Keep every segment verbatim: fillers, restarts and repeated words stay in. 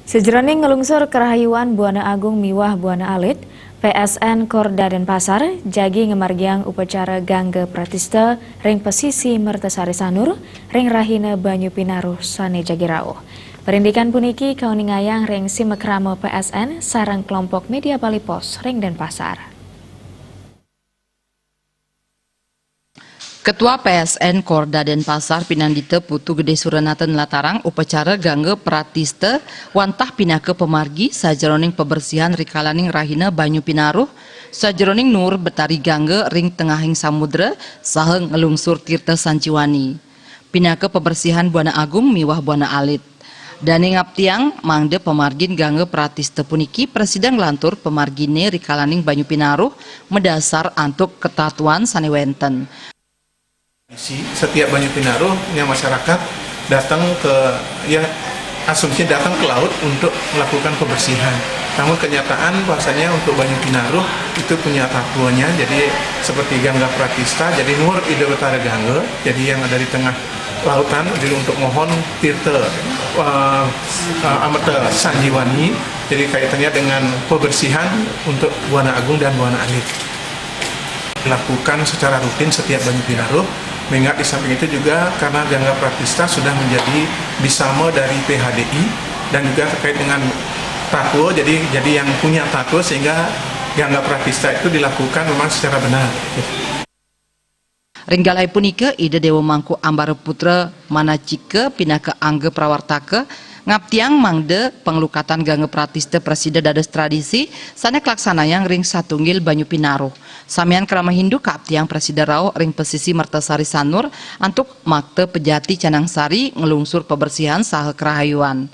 Sajeroning nglungsur karahayuan Buana Agung miwah Buana Alit, P S N Korda Denpasar jagi ngamargiang upacara Gangga Pratista ring Pasisi Mertasari Sanur ring rahina Banyu Pinaruh sane jagi rauh. Parindikan puniki kauningayang ring Simakrama P S N sareng kelompok media Bali Post ring Denpasar. Ketua P S N Korda Denpasar Pinandita Putu Gede Suranata nlatarang upacara Gangga Pratista wantah pinaka pamargi sajeroning pabersihan rikalaning rahina Banyu Pinaruh sajeroning nuur Betari Gangga ring tengahing samudra saha nglungsur Tirta Sanjiwani. Pinaka pabersihan Buana Agung miwah Buana Alit. Dane ngaptiang mangda pamargin Gangga Pratista puniki prasida nglantur pamargine rikalaning Banyu Pinaruh madasar antuk katatuan sane wenten. Setiap Banyu Pinaruh yang masyarakat datang ke, ya, asumsi datang ke laut untuk melakukan pembersihan. Namun kenyataan bahwasanya untuk Banyu Pinaruh itu punya tatuannya, jadi seperti Gangga Pratista, jadi nuur Ida Betara Gangga, jadi yang ada di tengah lautan, jadi untuk mohon tirta, eh, eh, amrita sanjiwani, jadi kaitannya dengan pembersihan untuk Buana Agung dan Buana Alit. Dilakukan secara rutin setiap Banyu Pinaruh, mengingat di samping itu juga karena Gangga Pratista sudah menjadi bisama dari P H D I dan juga terkait dengan tatua, jadi jadi yang punya tatua sehingga Gangga Pratista itu dilakukan memang secara benar. Ring galahé punika, Ida Déwa Mangku Ambaraputra Manacika pinaka angga prawartaka ngaptiang mangda panglukatan Gangga Pratista prasida dados tradisi sané kalaksanayang ring satunggil Banyu Pinaruh. Samian krama Hindu kaaptiang prasida rauh ring pasisi Mertasari Sanur antuk makta pejati Canang Sari nglungsur pabersihan saha karahayuan.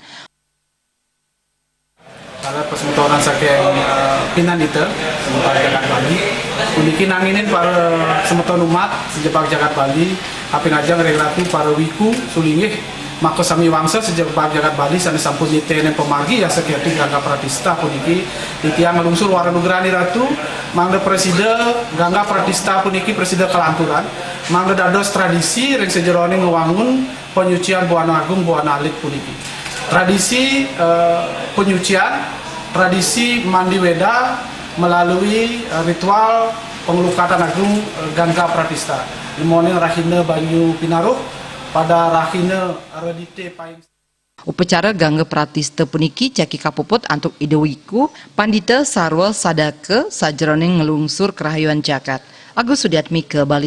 Para pasemetonan saking, eh, Pinandita, semeton jagat Bali. Puniki nanginin para semeton umat sejebag jagat Bali, kapingajeng ring Ratu para wiku sulinggih, maka sami wangsa sejebag jagat Bali sané sampun niteni pamargi yasa kirti Gangga Pratista puniki, titiang nglungsur wara nugrahan Ratu, mangda prasida Gangga Pratista puniki prasida kalanturan, mangda dados tradisi ring sajeroning ngwangun panyucian Buana Agung, Buana Alit puniki. Tradisi, eh, penyucian, tradisi mandi weda melalui, eh, ritual penglukatan agung, eh, Gangga Pratista. Nemoning rahina Banyu Pinaruh pada rahina Redite Paing. Upacara Gangga Pratista puniki jagi kapuput antuk Ida Wiku Pandita Sarwa Sadaka sajeroning nglungsur karahayuan jagat. Agus Sudiatmika, Bali.